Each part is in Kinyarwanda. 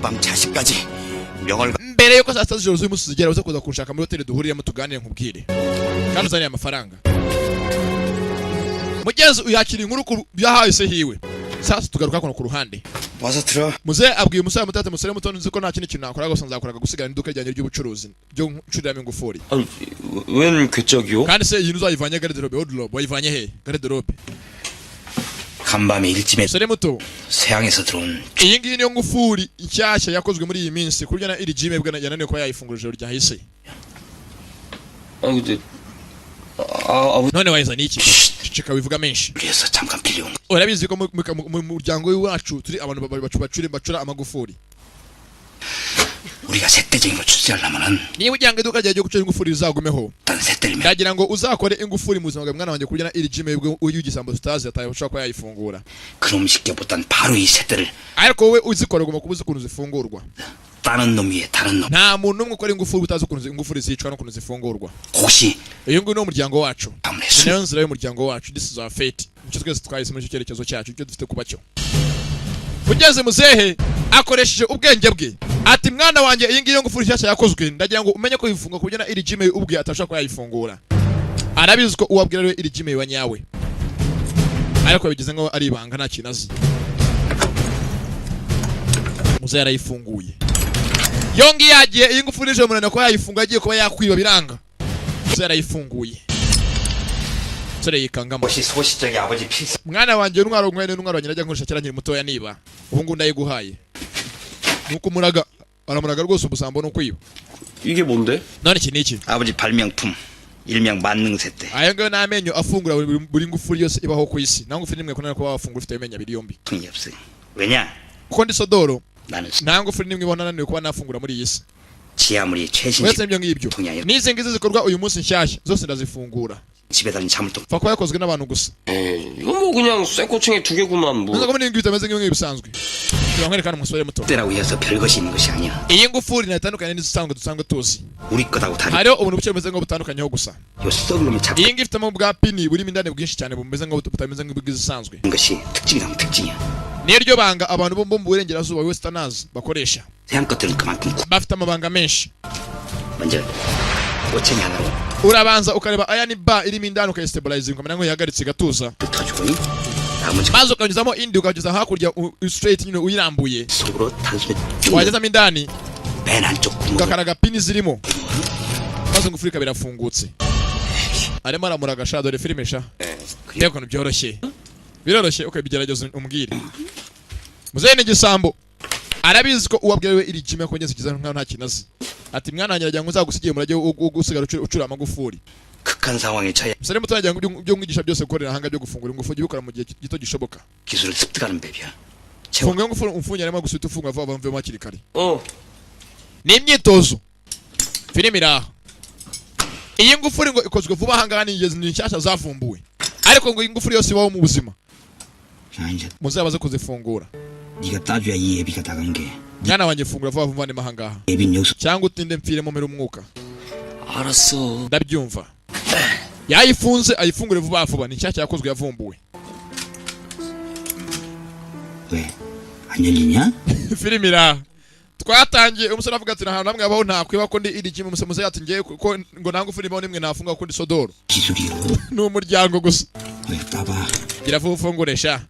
밤 4시까지 명월 Mbere yuko saa 6 z'ijoro z'uyu munsi zigera, uze kuza kunshaka muri hoteli duhuriyemo, tuganire, nkubwire kandi uzaniye amafaranga. Mugenzi uyakira inkuru ku byahahise hiwe. Sasa tugaruka kuno ku ruhande. 와서 들어. Muzehe abwiye umusore muto ati: "Musore muto, nzi ko nta kindi kintu nakora, gusa nzakoraga gusigara iduka ryanjye ry'ubucuruzi ryo ncuriramo ingufuri." 아니, 웬 괴짝이요? Kandi se iyi uzayivanye garde-robe, wardrobe wayivanye he? Garde-robe. 간밤에 일찜에 Musore muto, 서양에서 들어온 iyi ngiyi niyo ngufuri nshyashya yakozwe muri iyi minsi, ku buryo na iri jime bwe yananiwe kuba yayifungura ijoro ryahise. 아니, 근데 아, 아버지 None wayizanye iki? Ceceka, wivuga menshi. 위해서 잠깐 빌려온 거. Urabizi ko mu muryango w'iwacu turi abantu bacura amagufuri. 우리가 셋대적인 걸 출세하려면은 Niba ugira ngo iduka ryawe ryo gucura ingufuri rizagumeho, 일단 셋대를 ndagira ngo uzakore ingufuri mu buzima bwawe, mwana wanjye, ku buryo na iri jime bwe uyu igisambo tutazi atashobora kuba yayifungura. 그놈 시켜보단 바로 이 셋대를 Ariko wowe uzikora ugomba kuba uzi ukuntu zifungurwa. 따는 놈 위에 다른 놈 Nta muntu n'umwe ukora ingufuri utazi ukuntu ingufuri zicwa n'ukuntu zifungurwa. 혹시 Uyu nguyu ni umuryango wacu. 가문의 Ni 수 nayo nzira y'umuryango wacu. This is our fate. Nicyo twese twahise muri icyo cyerekezo cyacu, icyo dufite kuba cyo. Ugeze muzehe akoresheje ubwenge bwe ati: "Mwana wanjye, iyi ngiyi ngufuri nshyashya yakozwe, ndagira ngo umenye ko yifunga ku buryo na iri jime ubwe atashobora kuba yayifungura." Arabizi ko uwabwira ariwe iri jime wa nyawe, ariko yabigize nkaho ari ibanga, nta kintu azi. Muzehe yarayifunguye yongi yagiye. Iyi ngufuri ije umunaniro kuba yayifunga, agiye kuba yakwiba biranga. Muzehe yarayifunguye, umusore yikangamo. 것이 소시적의 아버지 필수 Mwana wanjye, intwaro mwene intwaro wanjye najya nkoresha kera nkiri mutoya niba ubu ngubu ndayiguhaye. Nuko umuraga aramuraga rwose, ubusambo ni ukwiba. 이게 뭔데? None iki ni iki? 아버지 발명품 일명 만능 셋대 Ayo ngayo ni amenyo afungura buri ngufuri yose ibaho ku isi. Nta ngufuri n'imwe kunanira kuba wafungura ufite amenyo abiri yombi. 통이 없어요. 왜냐? Kuko ndi sodoro. 나는 Nta ngufuri n'imwe ibona nananiwe kuba nafungura muri iyi si. 지 아무리 최신식 Uretse n'ibyo ngibyo, 통이 아니라 n'izi ngizi zikorwa uyu munsi nshyashya zose ndazifungura. 집에 달린 자물통 Pfa kuba yakozwe n'abantu gusa. 에이, 이건 뭐 그냥 쇠꼬챙이 두 개구만 뭐. Ntuzi ko muri ibi ngibi bitameze nk'ibingibi bisanzwe. Tuba nkwereka umusore muto. 때라고 해서 별것이 있는 것이 아니야. Iyi ngufuri ntatandukanye n'izisanzwe dusanzwe tuzi. 우리 것하고 다른 Hariho ubuntu buke bumeze nk'ubutandukanyeho gusa. 요 썩은 놈이 잡은 Iyi ngiyi ifitemo bwa pini burimo indani bwinshi cyane, bumeze nk'aho butameze nk'ubw'izisanzwe. 것이 특징이라면 특징이야. Niryo banga abantu bo mu burengerazuba, westerners, bakoresha. 서양 것들은 그만큼 Bafite amabanga menshi. 먼저 꼬챙이 하나로 Urabanza ukareba aya ni ba irimo indani, ukayistabilizinga, ukamenya ngo ihagaritse igatuza, 붙어주고 나머지 maze ukanyuzamo indi ukageza hakurya straight nyine uyirambuye. 속으로 단숨에 쭉 Wagezamo indani, 맨 안쪽 구멍으로 ugakaraga pini zirimo, maze ingufuri ikaba irafungutse. Arimo aramuraga sha. Dore filime sha, mbega ukuntu byoroshye! Biroroshye, ukabigerageza umbwire. Muzehe ni igisambo, arabizi ko uwabwira we iri kimwe ko ngeze kiza nkaho nta kintu azi. Ati: "Mwana wanjye, aragira ngo nzagusigiye umurage wo gusigara ucura amagufuri." 극한 상황에 처해 Umusore muto, yagira ngo ibyo mwigisha byose gukorera ahanga byo gufungura ingufu, ujye ubikora mu gihe gito gishoboka. 기술을 습득하는 법이야. 채워 Funga ingufuri, umfunye arimo gusa uhita ufunga vuba vuba, mvemo hakiri kare. 어. Ni imyitozo. Filime iri aha. Iyi ngufuri ngo ikozwe vuba ahangaha, ni ingenzi, ni nshyashya zavumbuwe, ariko ngo iyi ngufuri yose ibaho mu buzima. 자 이제 Muzabaze kuzifungura. 네가 따줘야 이 애비가 나간 게 Mwana wanjye, fungura vuba vuba ndimo ahangaha, 애비는 여기서 cyangwa utinde mpfiremo mpere umwuka. 알았어. Ndabyumva. Yayifunze, ayifungure vuba vuba, ni nshyashya yakozwe, yavumbuwe. 왜 안 열리냐? Filime iri aha. Twatangiye umusore avuga ati: "Nta hantu hamwe habaho ntakwiba ko ndi iri kimwe." Umusore ati: "Ngiye ko ngo nta ngufuri ibaho nimwe nafunga kuko ndi sodoro." 기술이요. Ni umuryango gusa. 왜 따봐. Gira vuba ufungure sha,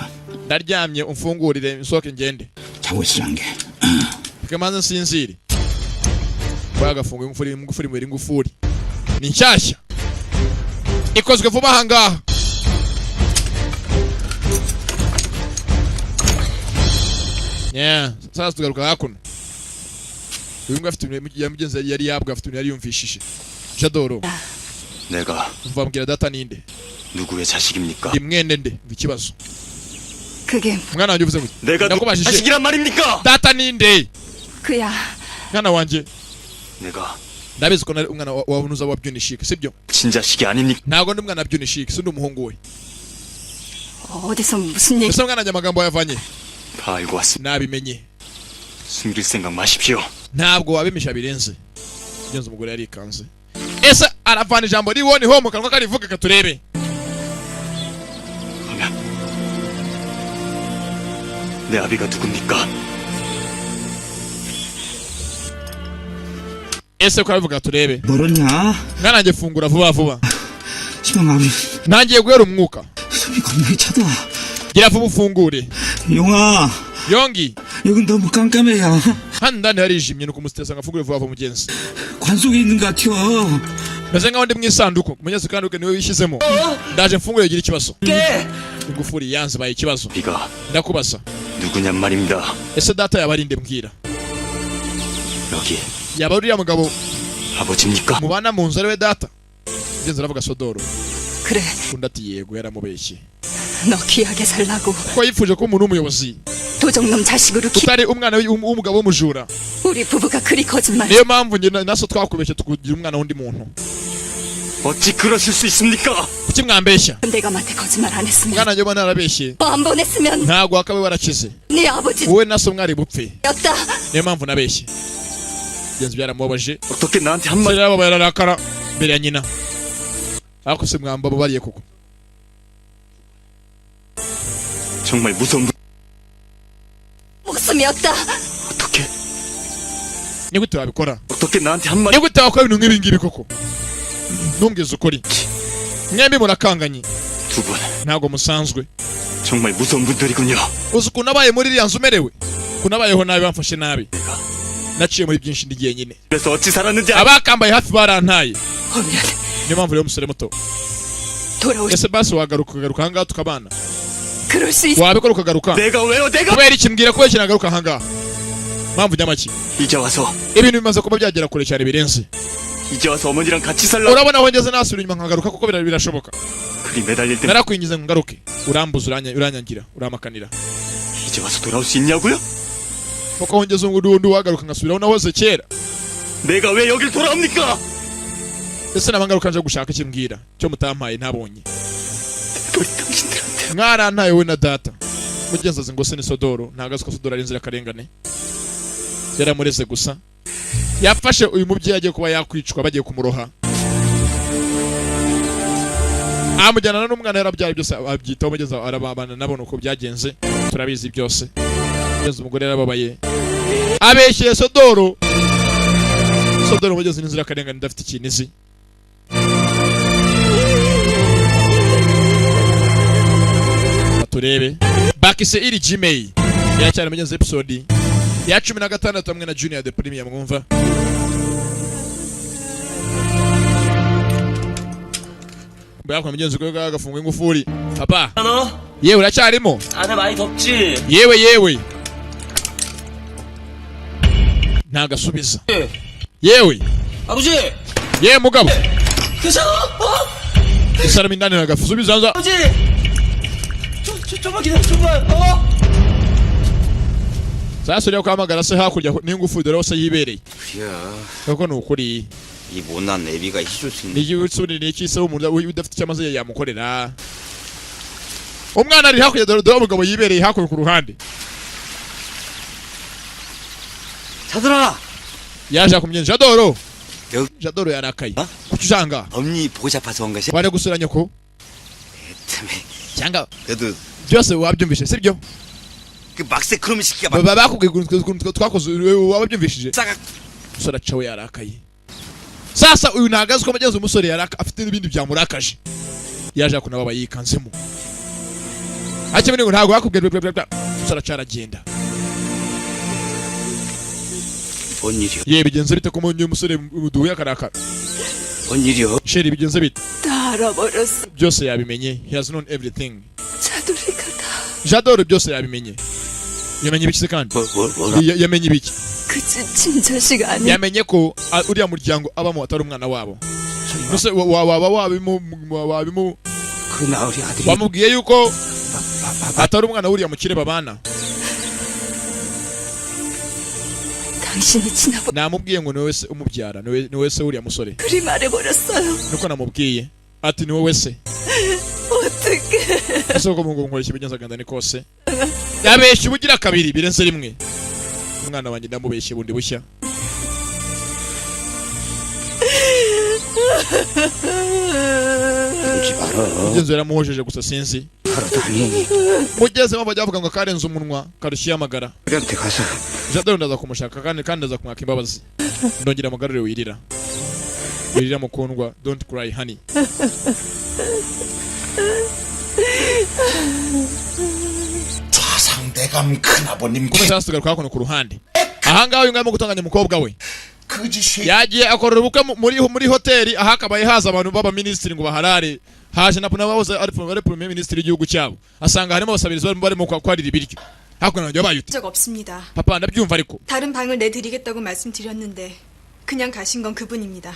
ndaryamye, umfungurire nsohoke ngende. 자고 있으란 게. Reka manze nsinzire. Kuba yagafunga ingufuri, ingufuri mubiri, ingufuri ni nshyashya ikozwe vuba aha ngaha. Yeah, sasa tugaruka hakuno. Uyu nguyu afite ibintu ya mugenzi yari yabwa, afite ibintu yari yumvishije jadoro. 내가 Umva, mbwira, data ninde? 누구의 자식입니까? Ndi mwene nde? Umva ikibazo. 그게 Mwana wanjye, uvuze ngo 내가 누 ndakubajije, 자식이란 말입니까? data ninde? 그야 Mwana wanjye, 내가 ndabizi ko nari umwana wa nuza wa Byunishik, sibyo? 친자식이 아닙니까? Ntabwo ndi umwana wa Byunishik, si ndi umuhungu we. 어디서 무슨 얘기 Ese mwana wanjye, amagambo yavanye? 다 알고 왔습니다. Nabimenye. 숨길 생각 마십시오. Ntabwo wabimisha birenze. Genza. Umugore yarikanze. Ese aravana ijambo riwo niho mu kanwa karivuga? Katurebe. 그러면 내 아비가 누굽니까? Ese ko arabivuga turebe. 멀었냐? Mwana wanjye, fungura vuba vuba. 시방 아버지 Ntangiye guhera umwuka. 숨이 겁나게 차다. Gira vuba ufungure. 용아, Yongi. 여긴 너무 깜깜해야. Hano ndani harijimye, nuko umusitesa ngo afungure vuba vuba mugenzi. 관 속에 있는 것 같아요. Meze nkaho ndi mu isanduku mugenzi, kandi niwe wishyizemo. Ndaje mfungure, gira ikibazo. Ingufuri yanze, baye ikibazo. 네가 Ndakubaza, 누구냔 말입니다. Ese data yaba ari nde? Mbwira. 여기 Yaba uriya mugabo 아버지입니까? mubana mu nzu ari we data? Mugenzi aravuga Sodoro. 그래, Undi ati yego, yaramubeshye 너 귀하게 살라고 kuko yifuje ko umuntu w'umuyobozi 도적놈 자식으로 키 utari umwana w'umugabo w'umujura. 우리 부부가 그리 거짓말 Niyo mpamvu njye na so twakubeshye tukugira umwana w'undi muntu. 어찌 그러실 수 있습니까? Kuki mwambeshya? 내가 마태 거짓말 안 했으면 Mwana wanjye, ubona narabeshye 안 보냈으면 ntabwo wakabaye warakize. 네 아버지였다. Wowe na so mwari bupfe, niyo mpamvu nabeshye. Genzi byaramubabaje. 어떻게 나한테 한마디 Umusore yarababaye, ararakara mbere ya nyina. Ariko se mwambababariye koko? 정말 무서운 분 목숨이었다. 어떻게 Ni gute wabikora? 어떻게 나한테 한마디 Ni gute wakora ibintu nk'ibi ngibi koko? Ntumbwize ukuri, mwembi murakanganye. 두 분 Ntabwo musanzwe. 정말 무서운 분들이군요. Uzi ukuntu nabaye muri iriya nzu umerewe, ukuntu nabayeho nabi, bamfashe nabi, naciye muri byinshi ndi jyenyine. 그래서 어찌 살았는지 알... Abakambaye hafi barantaye. 오면 Niyo mpamvu rero, umusore muto, 돌아올 ese basi wagaruka, ukagaruka ahangaha tukabana? 그럴 수 있. Wabikora ukagaruka? 내가 왜요? 내가 Kubera iki? Mbwira, kubera iki nagaruka ahangaha? Mpamvu nyamaki? 이제 와서 Ibintu bimaze kuba byagera kure cyane birenze. 이제 와서 어머니랑 같이 살라 Urabona aho ngeze, nasubira inyuma nkagaruka kuko birashoboka? 그리 매달릴 때 Narakwingize ngo ngaruke, urambuza, uranyangira, uramakanira. 이제 와서 돌아올 수 있냐고요? Kuko aho ngeze ubu ngubu wagaruka ngasubiraho nahoze kera? 내가 왜 여길 돌아옵니까? Ese naba ngaruka nje gushaka iki? Mbwira cyo mutampaye ntabonye. 우리 당신들한테 Mwarantaye wowe na data. Mugenzi azi ngo se ni Sodoro, ntabwo azi ko Sodoro ari inzirakarengane, yaramureze gusa. Yafashe uyu mubyeyi agiye kuba yakwicwa, bagiye kumuroha, amujyana n'umwana yarabyaye, byose abyitaho. Mugezi arababana nabona uko byagenze, turabizi byose. Mugezi umugore yarababaye, abeshyeye Sodoro. Sodoro mugezi n'inzirakarengane idafite ikintu izi. Turebe bakise iri Gmail iracyari mugenzi, episode ya 16 hamwe na Junior the Premium. Mwumva mbere mugenzi ko gafunga ingufuri papa. 너 Yewe, uracyarimo? 안에 많이 덥지? Yewe yewe, ntagasubiza. Yewe. 아버지! Yewe mugabo. 괜찮아? 어? Isarama indani, ntagasubiza nza. 아버지! 좀만 기다려 좀만 어? Sasa uriya kuhamagara se hakurya n'ingufu, dore hose yibereye. 그야 Kuko ni ukuri. 이 못난 애비가 해줄 수 있는 Ni ni iki se umuntu udafite icyo amaze yamukorera? Umwana ari hakurya, dore dore umugabo yibereye hakurya ku ruhande. 차들아. Yaje kumyenza Jadoro. Yo- Jadoro yarakaye. Ah? Kuki ujanga? 엄니 보고 잡아서 온 것이야? Waje gusura nyoko 참에 cyangwa? 그래도 Byose wabyumvise, sibyo? 그 막새 크롬 시키가 막 Baba bakubwiye ukuntu twakoze, wabyumvishije? 싸가 Umusore acawe yarakaye. Sasa uyu ntabwo azi ko mugenzi umusore yaraka afite n'ibindi byamurakaje, yaje hakuno baba yikanzemo hakimwe ngo ntabwo bakubwiye bla bla bla. Umusore aca aragenda. 뭔 일이야? Ye, bigenze bite ko uyu musore duhuye akarakara? 뭔 일이야? Chérie, bigenze bite? 다 알아버렸어. Byose yabimenye, he has known everything. 차돌이가 다 Jadoro byose yabimenye. Yamenye ibiki se kandi? 뭐라? Yamenye ibiki? 그집 친자식 아니야. Yamenye ko uriya muryango abamo atari umwana wabo. Mbese waba wabimu 그 나으리 아들이 wamubwiye yuko atari umwana w'uriya mukire babana? 당신이 친아버 Namubwiye ngo ni wowe se umubyara, ni wowe se w'uriya musore. 그리 말해버렸어요. Niko namubwiye ati ni wowe se. 어떡해. Ese koko ngo nkoresha ibigenza ni kose yabeshye ubugira kabiri birenze rimwe. Umwana wanjye ndamubeshye bundi bushya. 울지 마라. Mugenzi yaramuhojeje gusa sinzi. 그러다니 Mugeze bajya bavuga ngo karenze umunwa karushye amagara. 우리한테 가서 Jadoro ndaza kumushaka kandi ndaza kumwaka imbabazi, ndongera mugarure. Wirira, wirira mukundwa, don't cry honey. 좌상대감 큰아버님 Kumeza tugaruka hakuno ku ruhande ahangaha, uyu nguyu arimo gutunganya umukobwa we. 거짓이 Yagiye akorera ubukwe muri hoteli ahakabaye haza abantu b'abaminisitiri ngo baharare, haje na n'abahoze ari premier minisitiri w'igihugu cyabo, asanga harimo abasabirizi barimo kwarira ibiryo hakuno. Nanjye wabaye ute? 적 없습니다. Papa, ndabyumva ariko 다른 방을 내드리겠다고 말씀드렸는데 그냥 가신 건 그분입니다.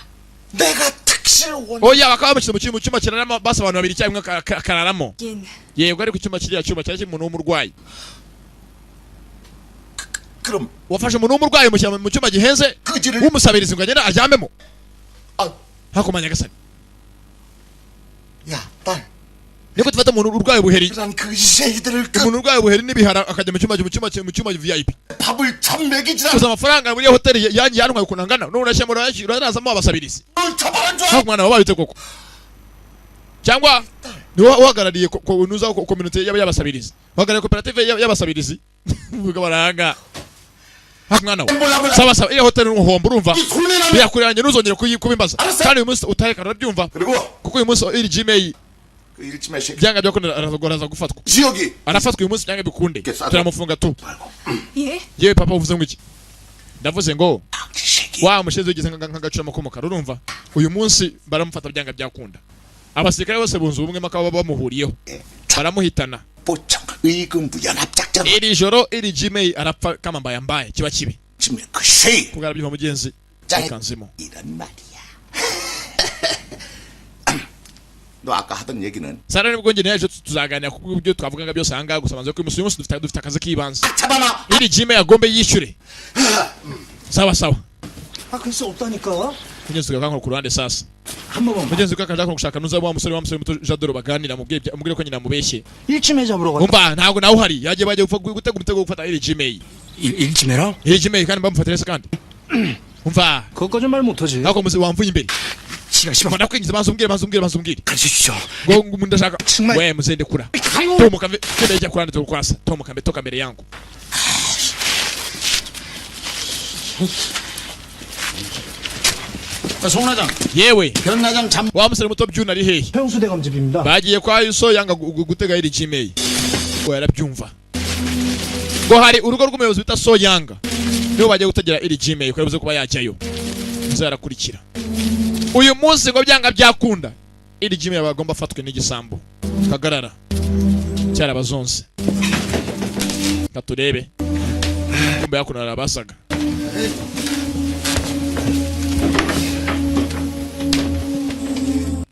내가 특실 원 Oya, bakaba bamushyize mu cyumba kiraramo basa abantu babiri icyarimwe, akararamo. 긴 Yego, ariko icyumba, kiriya cyumba cyari kirimo umuntu w'umurwayi. 그럼 Wafashe umuntu w'umurwayi umushyira mu cyumba gihenze 거지를 w'umusabirizi ngo agende aryamemo? 아, Hakomanya nyagasani. 야, 딸. Niko tufata umuntu urwaye ubuheri, 그런 거지 새끼들을 그 umuntu urwaye ubuheri n'ibihara, akajya mu cyumba VIP? 밥을 참 먹이지 Gusa amafaranga muri iyo hoteli yantwaye ukuntu angana, none urashyira urazamo abasabirizi? 않을 처벌한 줄 Ntabwo umwana wabaye ute koko? Cyangwa niwe uhagarariye nuza community y'abasabirizi, uhagarariye koperative y'abasabirizi? Vuga baranga haka mwana we. 몰라 몰라. Saba saba, iriya hoteli ni umuhombo, urumva? 이 손해나면 Birakuranye, ntuzongere kubimbaza kandi uyu munsi utahe kare, urabyumva? 그리고 Kuko uyu munsi iri Gmail 그 일침의 새끼 byanga byakunda araza gufatwa. 지역이 Arafatwa uyu munsi, byanga bikunde, turamufunga tu. 예? Yewe papa, uvuze ngo iki? Ndavuze ngo 새끼 wa mushinzi wigeze nk'agacurama k'umukara, urumva? Uyu munsi baramufata byanga byakunda. Abasirikare bose bunze ubumwe bakaba bamuhuriyeho, baramuhitana. 보청 의금부 연합작전 Iri joro iri Gmail arapfa kama mbaye mbaye kiba kibi. 치면 그 새끼 Kugarabyiva mugenzi. 짱. Ikanzimo. 이런 말이야. 너 아까 하던 얘기는 Sara, nibwo njye nawe ejo tuzaganira ku byo twavugaga byose ahangaha, gusa banza ko uyu munsi dufite akazi k'ibanze. 잡아놔. Iri Gmail agombe yishyure. Sawa sawa. 아 글쎄 없다니까. Mugenzi wawe ku ruhande sasa. 한 번만. Mugenzi wawe akajya gushaka nuza wa musore muto Jadoro, baganira, mubwire ko nyina amubeshye. 일침에 잡으러 갔다. Umva, ntabwo nawe uhari, yagiye bagiye gutega umutego wo gufata iri Gmail. 일, 일침해라? Iri Gmail kandi bamufatire se kandi? Umva. 그것까진 말 못하지. Ntabwo muzi wamvuye imbere. 지가 씨발 Ngo ndakwinjiza, banza umbwire, banza umbwire, banza umbwire. 가르쳐 주죠. Ngo ndashaka 정말- we muzende kura. 가요. Tomoka mbe kende jya kurande tukwasa, tomoka mbe, toka mbere yangu. 송나장, Yewe 변나장 잠 wa musore muto byuna ari hehe? 최영수 대감집입니다. Bagiye kwa Yuso yanga gutega iri Gmail ngo yarabyumva ngo hari urugo rw'umuyobozi bita So Yanga, nibo bagiye gutegera iri Gmail ko yabuze kuba yajyayo. Muze arakurikira uyu munsi ngo byanga byakunda iri Gmail bagomba afatwe n'igisambo kagarara cyarabazonze. Katurebe kumbe hakuno arabasaga.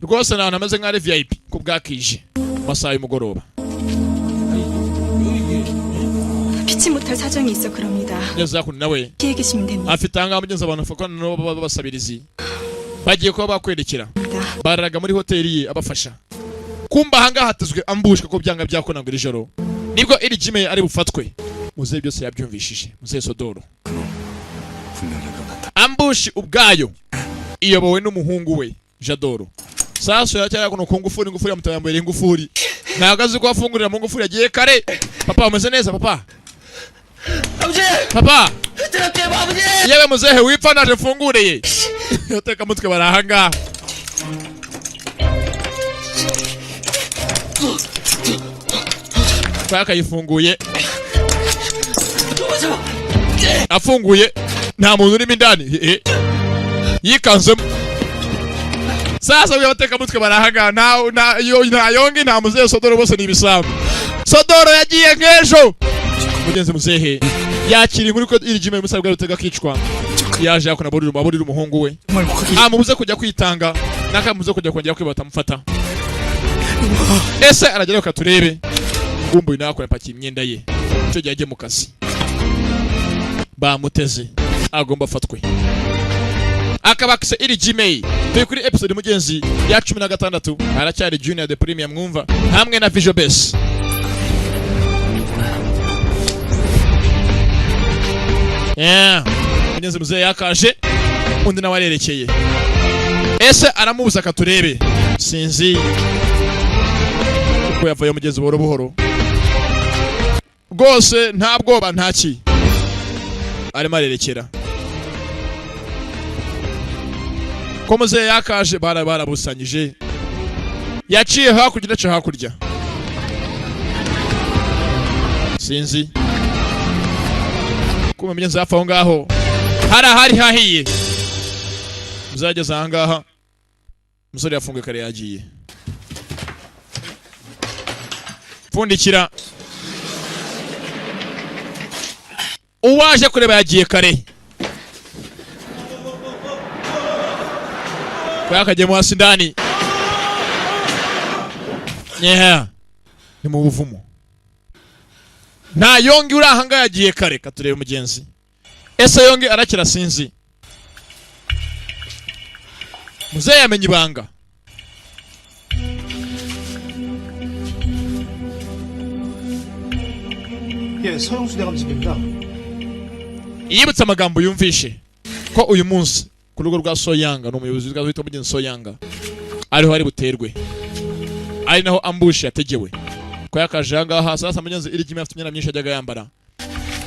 Rwose ni ahantu hameze nk'aho ari VIP ko bwakije mu masaha y'umugoroba. 피치 못할 사정이 있어 그럽니다. Mugenzi hakuno nawe 피해 계시면 됩니다. afite ahangaha mugenzi abantu bafatwa nabo b'abasabirizi bagiye kuba bakwerekera, bararaga muri hoteli ye abafasha. Kumba ahangaha hatezwe ambushwe ko byanga byakona ngo iri joro nibwo iri Gmail ari bufatwe. Muzehe byose yabyumvishije, muzehe Sodoro. 분명히 그런 Ambushi ubwayo iyobowe n'umuhungu we Jadoro. Saso yacyari kuno ku ngufuri, ingufuri yamutayambaye ingufuri, ntabwo azi ko afungurira mu ngufuri yagiye kare. Papa, umeze neza papa? 아버지! Papa. 들었대요, 아버지! Yewe muzehe, wipfa, naje mfunguriye. Uteka mutwe bari ahangaha twakayifunguye, afunguye nta muntu urimo indani. Eh, eh. Yikanzemo sasa uyu abatekamutwe bari ahangaha, nta nta yongi, nta muzehe Sodoro, bose ni ibisambo. Sodoro yagiye nk'ejo mugenzi. Muzehe yakira inkuru ko iri jima musabwa rutega akicwa, yaje yakona aburira umuhungu we, amubuze kujya kwitanga n'akamubuze kujya kongera kwiba batamufata. Ese aragerayo? Reka turebe. Ngumbuye nawe akora apakiye imyenda ye, icyo gihe ajye mu kazi. Bamuteze, agomba afatwe akabakise iri Gmail. Turi kuri episode mugenzi ya 16, haracyari Junior the Premium mwumva hamwe na Visual Base. Yeah. Mugenzi muzehe yakaje, undi nawe arerekeye. Ese aramubuza? Akaturebe sinzi. Ko yavayo mugezi buhoro buhoro rwose, nta bwoba, nta ki, arimo arerekera ko muzehe yakaje. Barabusanyije, yaciye hakurya, ndaca hakurya, sinzi kuma mugenzi. Hafi aho ngaho hari ahari hahiye. Muzageze aha ngaha, umusore yafunguye kare, yagiye pfundikira. Uwaje kureba yagiye kare, kwa yakajyemo hasi ndani. Nyeha ni mu buvumo, nta yongi uri aha ngaha, yagiye kare. Katurebe mugenzi, ese yongi arakira? Sinzi. Muzehe yamenye ibanga. 예, 서영수 대감집입니다. Yibutse amagambo yumvishe ko uyu munsi ku rugo rwa Soyanga, ni umuyobozi witwa mugenzi Soyanga, ariho ari buterwe, ari naho ambush yategewe ko yakaje aha ngaha. Sasa mugenzi iri jimwe afite imyenda myinshi yajyaga yambara,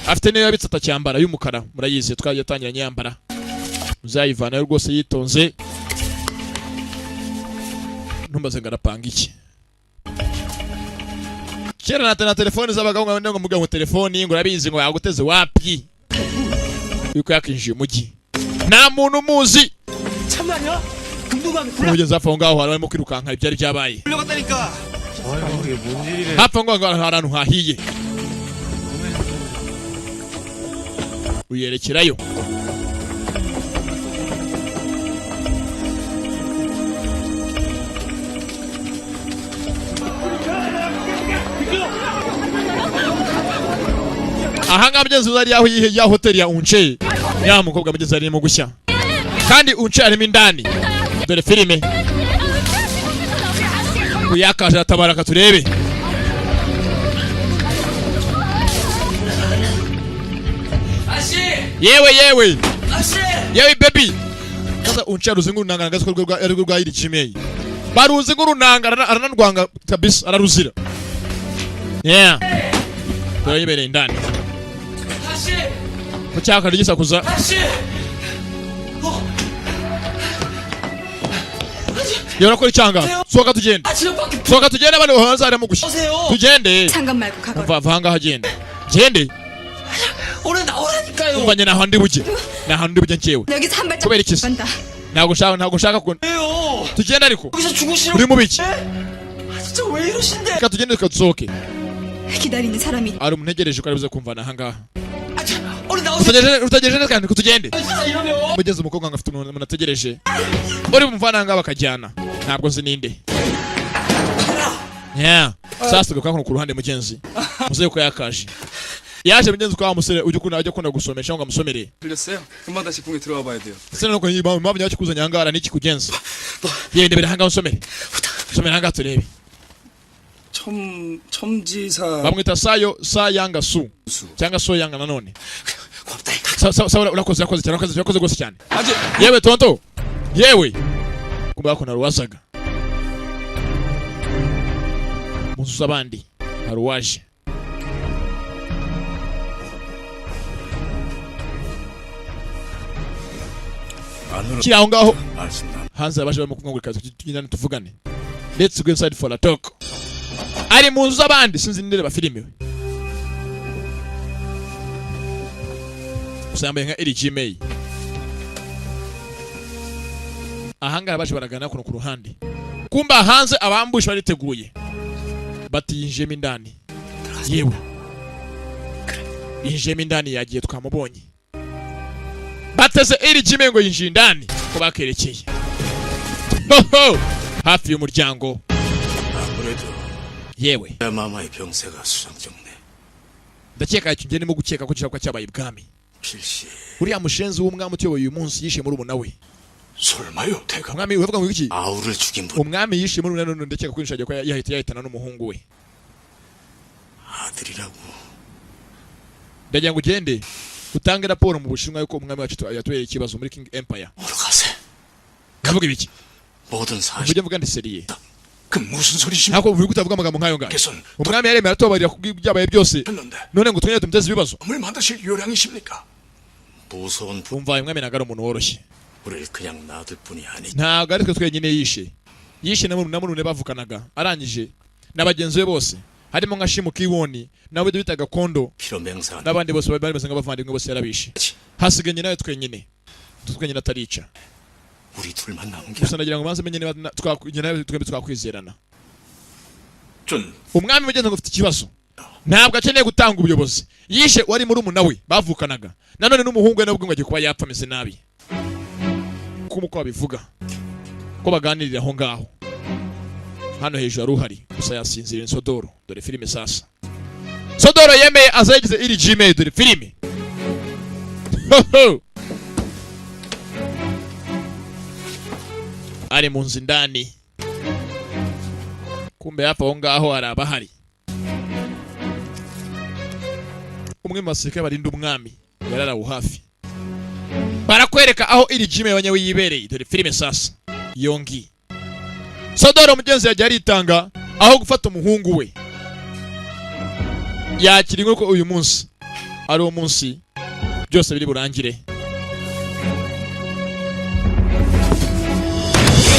afite niyo yabitse atacyambara y'umukara, murayizi twagiye tangiranye yambara. Muzayivanayo rwose yitonze. Ntumbaze ngo arapanga iki. Kera na telefoni z'abagabo, ngo muga ngo telefoni ngo urabizi ngo yaguteze wapi, yuko yakinjiye umujyi nta muntu umuzi. 참말이야? 금도감이 굴러 Umugenzi hafi aho ngaho hari barimo kwirukanka, ibyari byabaye. 굴러갔다니까. 아이고, 이게 뭔 일이래. Hafi aho ngaho hari ahantu hahiye, uyerekerayo. Ahangaha mugenzi ari yaho yihe ya hoteli ya Unche, ya mukobwa mugenzi arimo gushya, kandi Unche arimo indani. Dore filime uyakaje aratabara, katurebe. 아씨, Yewe yewe. 아씨. Yewe baby. Sasa Unche aruzi nk'urunanga ngazi ko ari rwo rwa iri Jimei, baruzi nk'urunanga, aranarwanga kabisa, araruzira. Yeah, turayibereye indani. 아씨, Ku cyaka gisakuza. 아씨. 어, Yewe, urakora icyanga, sohoka tugende. 아, 진짜 밖에 Sohoka tugende, abandi hanze harimo gushya. 나오세요. Tugende. 상관 말고 가거라. Umva, va ahangaha, genda gende. 얼른 나오라니까요. Umva, njye ntaho ndi bujye, ntaho ndi bujye njyewe. 여기서 한 발짝 kubera iki se? 간다. Ntabwo nshaka ko 왜요? tugenda ariko. 여기서 죽으시라고. Uri mu biki? 아, 진짜 왜 이러신데? Reka tugende, reka dusohoke. 기다리는 사람이 Hari umuntu ntegereje ko aribuze kumvana ahangaha. 아, 참, 얼른 나오세요. Utagejeje neza kandi ko tugende. 아, 진짜 이러면. Mugeze umukobwa ngo afite umuntu ategereje uri bumuvane ahangaha bakajyana, ntabwo nzi ninde. Yeah. Sasa tugaruka ku ruhande mugenzi, muzehe ko yakaje, yaje mugenzi kwa wa musore ujya ukunda, ajya akunda gusomesha ngo amusomere. 들렸어요? 금방 다시 궁에 들어가 봐야 돼요. Ese nuko impamvu nyacyo kuzanye ahangaha niki kugenza? Yewe, ndebera ahangaha usomere, usomere ahangaha turebe. 첨 첨지사 Bamwita Sayo Sayanga Su 수. cyangwa Soyanga nanone. 고맙다. Sa urakoze, urakoze cyane, urakoze, urakoze rwose cyane. 아직 Yewe tonto, yewe kumbe hako naruwazaga mu nzu z'abandi hari uwaje. 안으로 Kiri aho ngaho. 말씀 나. Hanze abaje barimo kumwangurika, tugendane tuvugane, let's go inside for a talk. Ari mu nzu z'abandi, sinzi ndireba filime we, gusa yambaye nka Eri Gmail. Ahangaha baje baragana kuno ku ruhande, kumba hanze abambushi bariteguye, bati yinjiyemo indani. Yewe, yinjiyemo indani, yagiye, twamubonye. Bateze Eri Gmail ngo yinjiye indani, ko bakerekeye hoho hafi y'umuryango. 아무래도 Yewe. 마마의 병세가 수상적네. Ndakeka icyo ngiye ndimo gukeka ko gishobora kuba cyabaye ibwami. 필시 Uriya mushenzi w'umwami utuyoboye uyu munsi yishe muri we. 설마요 대감. Umwami uravuga ngo iki? 아우를 죽인 분 Umwami yishe muri none ndakeka ko yishagiye ko yahita yahitana n'umuhungu we. 아들이라고. Ndagira ngo ugende utange raporo mu Bushinwa yuko umwami wacu yatubereye ikibazo muri King Empire. 어디 가세? Ndavuga ibiki? 모든 사실 Mujye mvuga ndi sérieux. 그 무슨 소리십니까? Ntabwo uri kutavuga amagambo nk'ayo ngayo. 께서는 Umwami yaremeye aratubabarira kubw'ibyabaye byose, 했는데 none ngo twongere tumuteze ibibazo. 을 만드실 요량이십니까? 무서운 부 Umva, uyu mwami ntabwo ari umuntu woroshye. 우리를 그냥 놔둘 뿐이 아니지. Ntabwo ari twe twenyine yishe, yishe na murumuna bavukanaga, arangije na bagenzi be bose, harimo nka Shimu Kiwoni nawe bitaga Kondo 피로 맹세한 n'abandi bose bari bameze nk'abavandimwe, bose yarabishe. Hasigaye nawe twenyine, twe twenyine atarica. 우리 둘만 남은 게 Gusa ndagira ngo manze menye niba njye nawe twembi twakwizerana. 전 Umwami mugenzi ngo ufite ikibazo, ntabwo akeneye gutanga ubuyobozi. Yishe wari murumuna we bavukanaga, nanone n'umuhungu we nabwo ngo agiye kuba yapfa ameze nabi, kuko uko babivuga ko baganirira aho ngaho hano hejuru hari uhari gusa yasinziriye. Sodoro, dore filime sasa. Sodoro yemeye aza yagize iri gmail. Dore filime. Hoho! Ari mu nzu indani, kumbe hafi aho ngaho hari abahari. Umwe mu basirikare barinda umwami yararawe hafi. Barakwereka aho iri gmail abanyawe yibereye. Dore filime sasa. Yongi Sodoro mugenzi yagiye aritanga aho gufata umuhungu we. Yakira inkuru ko uyu munsi ari uwo munsi byose biri burangire.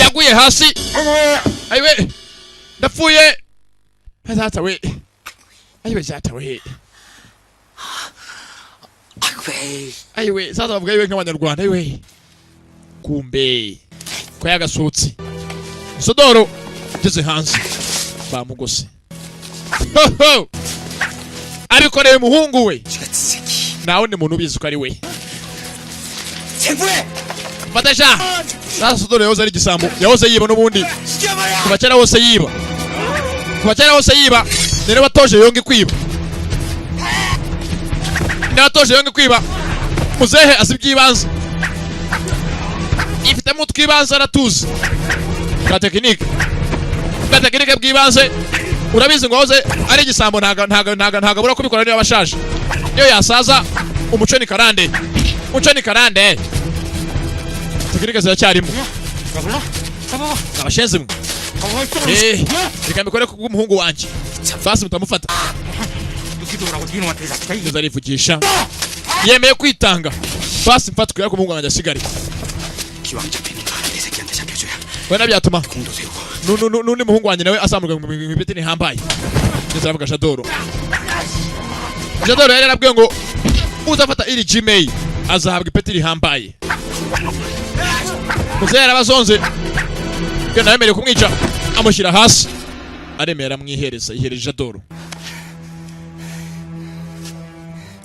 Yaguye hasi. Ayiwe, ndapfuye data we! Ayiwe data we! 아이고 Ayiwe sasa, bavuga ayiwe nk'abanyarwanda. Ayiwe, kumbe ko yagasutse. Sodoro ngeze hanze bamugose. Hoho! Abikoreye umuhungu we. 쥐같은 새끼. Nta wundi muntu ubizi ko ari we. 체포해! Fata sha! Sasa Sodoro yahoze ari igisambo, yahoze yiba n'ubundi kuva kera hose yiba, kuva kera hose yiba. Rero watoje Yonge kwiba, niba watoje Yonge kwiba. Muzehe azi iby'ibanze, ifitemo utwibanze, aratuzi bwa tekinike, bwa tekinike bw'ibanze. Urabizi ngo wahoze ari igisambo, ntago abura kubikora niba abashaje. Niyo yasaza, umuco ni karande, umuco ni karande, tekinike ziracyarimo. Abashenzi mwe! Eh, reka mbikore kubw'umuhungu wanjye. Basi mutamufata. Ngeze arivugisha, yemeye kwitanga. Basi mfatwe, ariko umuhungu wanjye asigare. 기왕 잡히는 거 내 새끼한테 잡혀줘야 Wenda byatuma 공도 세우고 n'undi muhungu wanjye nawe azamurwa mu ipeti rihambaye. Ngeze aravuga. Jadoro, Jadoro yari yarabwiye ngo uzafata iri Gmail azahabwa ipeti rihambaye. Muzehe yarabazonze, genda yemereye kumwica, amushyira hasi, aremera aramwihereza, yihereje Jadoro.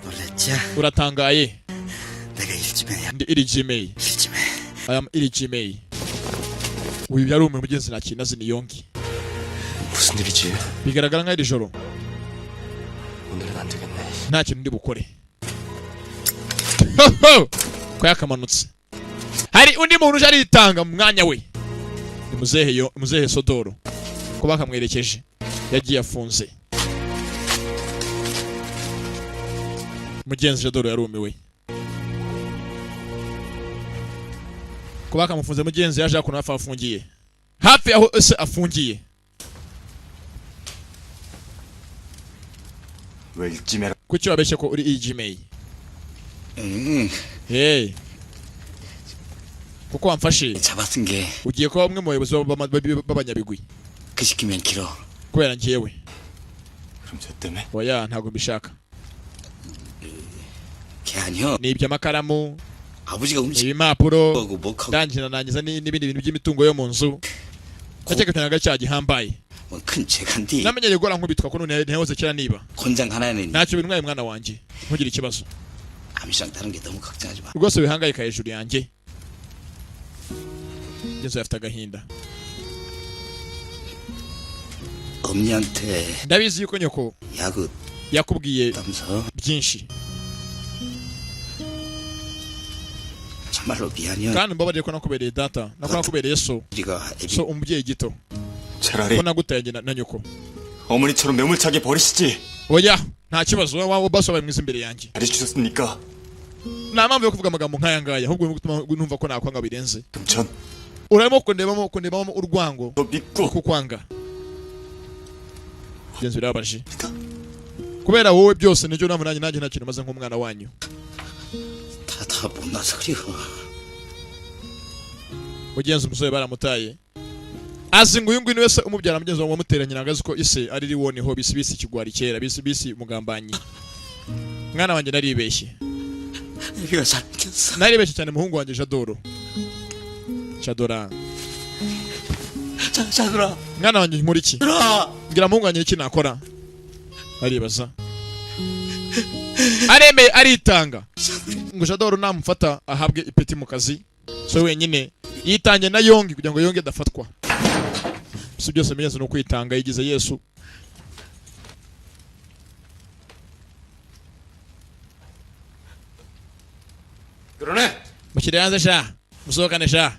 놀랬지? Uratangaye? 내가 일지매야. Ndi iri Gmail. 일지매. I am iri Gmail. Uyu yari umwe mugenzi, nta kintu azi, ni Yongi. 무슨 일이지? Bigaragara nk'aho iri joro 오늘은 안 되겠네. nta kintu ndi bukore ko yakamanutse. Hari undi muntu uje aritanga mu mwanya we, ni muzehe, yo muzehe Sodoro ko bakamwerekeje yagiye afunze. Mugenzi Jadoro yarumiwe ko bakamufunze. Mugenzi yaje hakuno, hafi aho afungiye, hafi aho ese afungiye. 왜 일지매라? Kuki wabeshye ko uri Gmail? 응. Hey, kuko wamfashe 잡아쓴 게 그 ugiye kuba umwe mu bayobozi b'abanyabigwi 시키면 길어. kubera njyewe. 그럼 저 때문에 Oya, ntabwo mbishaka. 걔 아니여. Ni iby'amakaramu, 아버지가 음식 ibipapuro, 하고 뭐 하고 ndangiza nangiza n'ibindi bintu by'imitungo yo mu nzu. Ndakeka cyane cyaha gihambaye. 뭐큰 죄간디. Namenyereye guhora nkubitwa ko none ntihoze kera niba. 곤장 하나는 Ntacyo bintwaye, mwana wanjye, ntugire ikibazo. 암시랑 다른 게 너무 걱정하지 마. Rwose wihangayika hejuru yanjye. Ngezo afite agahinda. 엄니한테 Ndabizi yuko nyoko 야구 yakubwiye 따면서 byinshi. 참말로 미안해요. Kandi mbabarire ko nakubereye data, nako nakubereye so, 우리가 애비 so umubyeyi gito, 차라리 ko nagutaye njye na nyoko. 어머니처럼 매몰차게 버리시지. Oya, nta kibazo, wowe basi wabaye mwiza imbere yanjye. 잘해주셨습니까? Nta mpamvu yo kuvuga amagambo nk'aya ngaya, ahubwo urimo gutuma numva ko nakwanga birenze. 그럼 전 Urimo kundebamo urwango 너 믿고 kukwanga. Mugenzi, birababaje kubera wowe byose. Nicyo mpamvu nanjye nta kintu maze nk'umwana wanyu. 다 다 못나서 그래요. Mugenzi, umusore baramutaye, azi ngo uyu nguyu ni wese umubyara. Mugenzi wawe wamuteranye ntabwo azi ko ise ari riwoniho bisi bisi ikigwari kera bisi bisi umugambanyi. Mwana wanjye, naribeshye. 애비가 잘못했어. Naribeshye cyane, muhungu wanjye Jadoro, Jadora. 자, 자들아. Mwana wanjye, nkora iki? 자들아. Mbwira muhungu wanjye, iki nakora? Aribaza, aremeye, aritanga ngo Jadoro namufata ahabwe ipeti mu kazi. So wenyine yitange na Yongi kugira ngo Yongi adafatwa. Si byose mugenzi, ni ukwitanga, yigize Yesu. 그러네. Mushyire hanze sha, musohokane sha.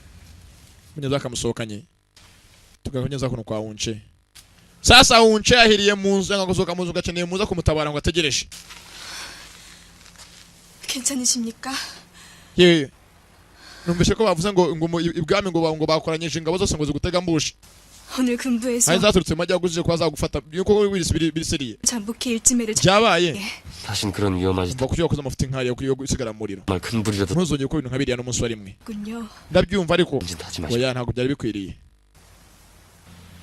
Mugenzi akamusohokanye, tugakomeza kuno kwa Wunce. Sasa Wunce yahiriye mu nzu, yanga gusohoka mu nzu, gakeneye muza kumutabara ngo ategereje. 괜찮으십니까? Yewe, numvise ko bavuze ngo ibwami ngo bakoranyije ingabo zose ngo zigutega ambushi. 오늘 근부에서 Hari zaturutse mu majyaruguru zije kuba zagufata, yuko biri biri biri sérieux. 잠복해 일지매를 Byabaye. 다신 그런 위험하지 Umva, kuki wakoze amafuti nkariya yo gusigara mu muriro? 정말 큰 불이라도 Ntuzongere gukora ibintu nka biriya n'umunsi wa rimwe. 잡군요. Ndabyumva, ariko 하지 마시오. oya, ntabwo byari bikwiriye.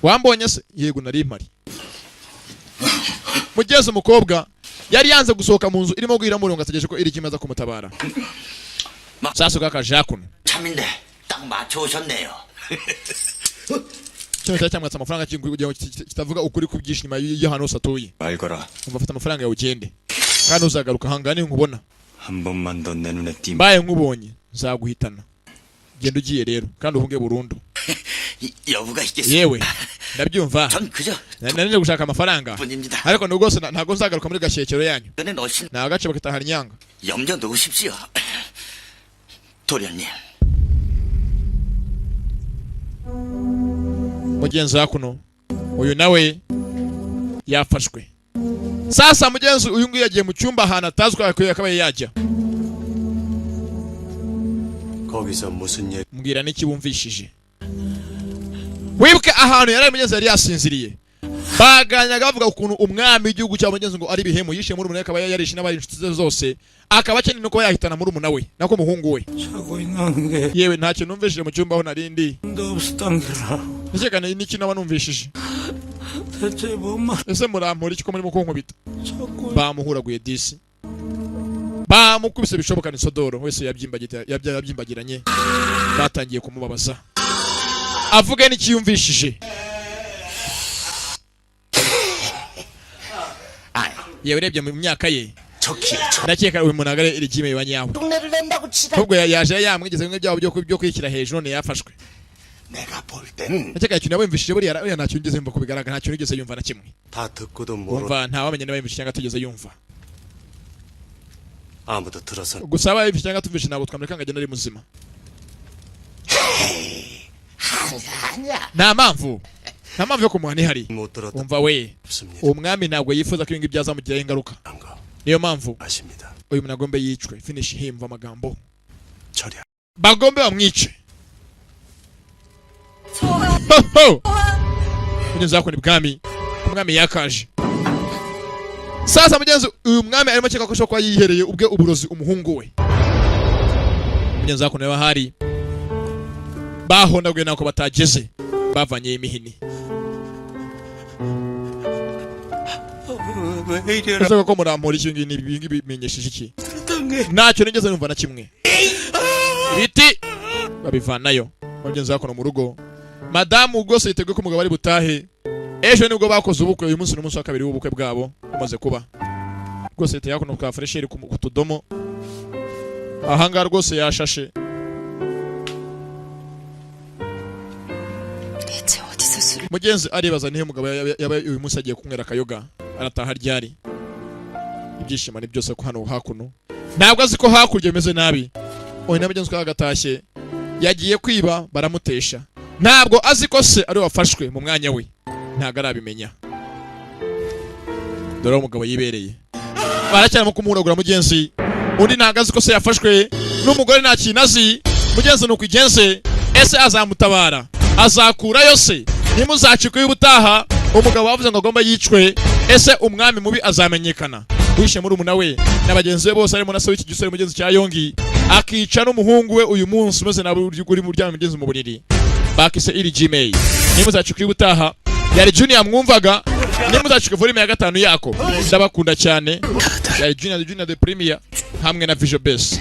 Wambonye se? Yego, nari mpari. Mugeze umukobwa yari yanze gusohoka mu nzu irimo guhira murongo, ategereje ko iri kimaze kumutabara. Sasa kakaje hakuno. 참인데 딱 맞춰 오셨네요. Kino cyari cyamwatse amafaranga kugira ngo kitavuga ukuri ku byinshi nyuma y'ahantu hose atuye. 말 거라. Umva, afite amafaranga yawe ugende, kandi uzagaruka ahangane nkubona. 한 번만 더 내 눈에 띄면 Mbaye nkubonye nzaguhitana. Genda ugiye rero, kandi uhunge burundu. 여부가 있겠습니다. Yewe, ndabyumva. 전 그저 Nari nje gushaka amafaranga, 뿐입니다. ariko ni rwose ntabwo nzagaruka muri gashyekero yanyu. 전에 넣으신 Ni agace bakitahana inyanga. 염려 놓으십시오. 도련님. Mugenzi, hakuno uyu nawe yafashwe. Sasa mugenzi, uyu nguyu yagiye mu cyumba ahantu atazwi akwiye akabaye yajya. 거기서 무슨 얘기? Mbwira n'iki wumvishije. Wibuke ahantu yari ari, mugenzi, yari yasinziriye, baganyaga bavuga ukuntu umwami w'igihugu cya mugenzi ngo ari ibihemu yishe muri we, akaba yarishe n'abari inshuti ze zose, akaba akeneye no kuba yahitana muri we, nako umuhungu we. 자고 있는 게 Yewe, ntacyo numvishije mu cyumba aho narindi. 도 없었단 게라. Ndakeka n'iki naba numvishije. 대체 뭔 말? Ese murampora iki ko murimo kunkubita? 자꾸 Bamuhuraguye disi, bamukubise bishoboka. Ni sodoro wese yabyimbagiranye, batangiye kumubabaza avuge n'ikiyumvishije. Yewe, urebye mu myaka ye, 저기 저 ndakeka uyu muntu agare irigime ba nyawe. 흉내를 낸다고 치다. Ahubwo yaje yamwigeze bimwe byabo byo kwishyira hejuru, none yafashwe. 내가 볼 땐 Ndakeka ikintu yabumvishije buriya buriya ntacyo yigeze yumva, ko bigaragara ntacyo yigeze yumva na kimwe. 다 듣고도 모르. Wumva, ntawamenya niba yumvise cyangwa atigeze yumva. 아무도 들어서 Gusa aba yumvise cyangwa atumvise, ntabwo twamureka ngo agende ari muzima. 아니야. Nta mpamvu yo kumuhana ihari. 못 들었다. Wumva we, 없습니다. uwo mwami ntabwo yifuza ko ibingibi byazamugiraho ingaruka, 거 niyo mpamvu 아십니다. uyu muntu agombe yicwe. Finish him, amagambo. 처리. Bagombe bamwice. Ho, ho! Mugenzi wako ni bwami, umwami yakaje. Sasa mugenzi, uyu mwami arimo akeka ko ashobora kuba yihereye ubwe uburozi umuhungu we. Mugenzi wako nawe ahari bahondaguye nako batageze, bavanyeyo imihini. 왜 이래라? Ese ko murampora iki? Ngibi ibi ngibi bimenyesheje iki? Ntacyo nigeze numva na kimwe. Ibiti babivanayo. Mugenzi wako mu rugo, madamu rwose yiteguye ko umugabo ari butahe ejo. Nibwo bakoze ubukwe, uyu munsi ni umunsi wa kabiri w'ubukwe bwabo umaze kuba. Rwose yiteye hakuno ka fresheri ku tudomo, ahangaha rwose yashashe. 대체 어디서 술을 Mugenzi aribaza nihe umugabo yaba uyu munsi agiye kunywera akayoga, arataha ryari. Ibyishimo ni byose ko hano hakuno ntabwo azi ko hakurya bimeze nabi. Uyu na mugenzi we agatashye yagiye kwiba baramutesha, ntabwo azi ko se ari we wafashwe mu mwanya we, ntabwo arabimenya. Dore aho umugabo yibereye, baracyarimo kumuhuragura. Mugenzi, undi ntabwo azi ko se yafashwe n'umugore, nta kintu azi. Mugenzi, ni uko igenze. Ese azamutabara? Azakurayo se? Ntimuzacikwe y'ubutaha. Umugabo wavuze ngo agomba yicwe. Ese umwami mubi azamenyekana wishe muri umuna we na bagenzi be bose, harimo na se w'iki gisore mugenzi cya Yongi, akica n'umuhungu we uyu munsi umeze nabi uri mu ryama mugenzi mu buriri bakise iri Gmail? Nimuzacika ubutaha, yari Junior mwumvaga. Nimuzacika volume ya gatanu yako. Ndabakunda cyane, yari Junior, Junior the Premier hamwe na Visual Base.